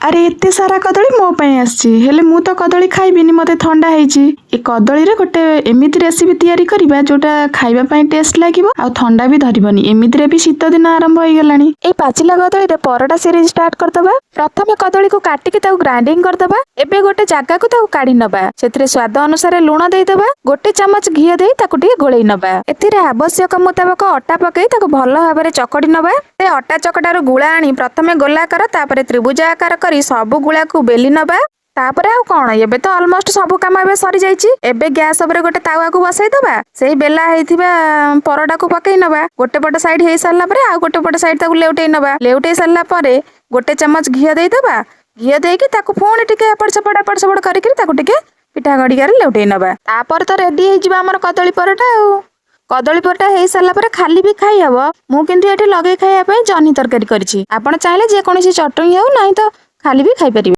ଆରେ, ଏତେ ସାରା କଦଳୀ ମୋ ପାଇଁ ଆସିଛି। ହେଲେ ମୁଁ ତ କଦଳୀ ଖାଇବିନି, ମୋତେ ଥଣ୍ଡା ହେଇଛି। ଏ କଦଳୀରେ ଗୋଟେ ଏମିତି ରେସିପି ତିଆରି କରିବା, ଯୋଉଟା ଖାଇବା ପାଇଁ ଟେଷ୍ଟ ଲାଗିବ ଆଉ ଥଣ୍ଡା ବି ଧରିବନି। ଏମିତିରେ ବି ଶୀତ ଦିନ ଆରମ୍ଭ ହେଇଗଲାଣି। ଏଇ ପାଚିଲା କଦଳୀରେ ପରଟା ସିରିଜ ଷ୍ଟାର୍ଟ କରିଦବା। ପ୍ରଥମେ କଦଳୀକୁ କାଟିକି ତାକୁ ଗ୍ରାଇଣ୍ଡିଙ୍ଗ କରିଦବା। ଏବେ ଗୋଟେ ଜାଗାକୁ ତାକୁ କାଢି ନବା। ସେଥିରେ ସ୍ୱାଦ ଅନୁସାରେ ଲୁଣ ଦେଇଦବା। 1 ଚାମଚ ଘିଅ ଦେଇ ତାକୁ ଟିକେ ଗୋଳେଇ ନବା। ଏଥିରେ ଆବଶ୍ୟକ ମୁତାବକ ଅଟା ପକେଇ ତାକୁ ଭଲ ଭାବରେ ଚକଟି ନବା। ସେ ଅଟା ଚକଟାରୁ ଗୁଳା ଆଣି ପ୍ରଥମେ ଗୋଲାକାର, ତାପରେ ତ୍ରିଭୁଜ ଆକାର କରି ସବୁ ଗୁଳାକୁ ବେଲି ନବା। ତାପରେ ଆଉ କଣ, ଏବେ ତ ଅଲମୋଷ୍ଟ ସବୁ କାମ ଏବେ ସରିଯାଇଛି। ଏବେ ଗ୍ୟାସ୍ ଉପରେ ଗୋଟେ ତାୱାକୁ ବସେଇ ଦବା। ସେଇ ବେଲା ହେଇଥିବା ପରଟାକୁ ପକେଇ ନବା। ଗୋଟେ ପଟ ସାଇଡ ହେଇ ସାରିଲା ପରେ ଆଉ ଗୋଟେ ପଟ ସାଇଡ ତାକୁ ଲେଉଟେଇ ନବା। ଲେଉଟେଇ ସାରିଲା ପରେ 1 ଚାମଚ ଘିଅ ଦେଇଦବା। ଘିଅ ଦେଇକି ତାକୁ ପୁଣି ଟିକେ ଏପଟ ସେପଟ ଏପଟ ସେପଟ କରିକି ତାକୁ ଟିକେ ପିଠା କଡ଼ିକାରେ ଲେଉଟେଇ ନବା। ତାପରେ ତ ରେଡି ହେଇଯିବ ଆମର କଦଳୀ ପରଟା। ଆଉ କଦଳୀ ପରଟା ହେଇ ସାରିଲା ପରେ ଖାଲି ବି ଖାଇ ହବ। ମୁଁ କିନ୍ତୁ ଏଠି ଲଗେଇ ଖାଇବା ପାଇଁ ଜହ୍ନି ତରକାରୀ କରିଛି। ଆପଣ ଚାହିଁଲେ ଯେକୌଣସି ଚଟଣି ହେଉ, ନାହିଁ ତ ଖାଲି ବି ଖାଇପାରିବେ।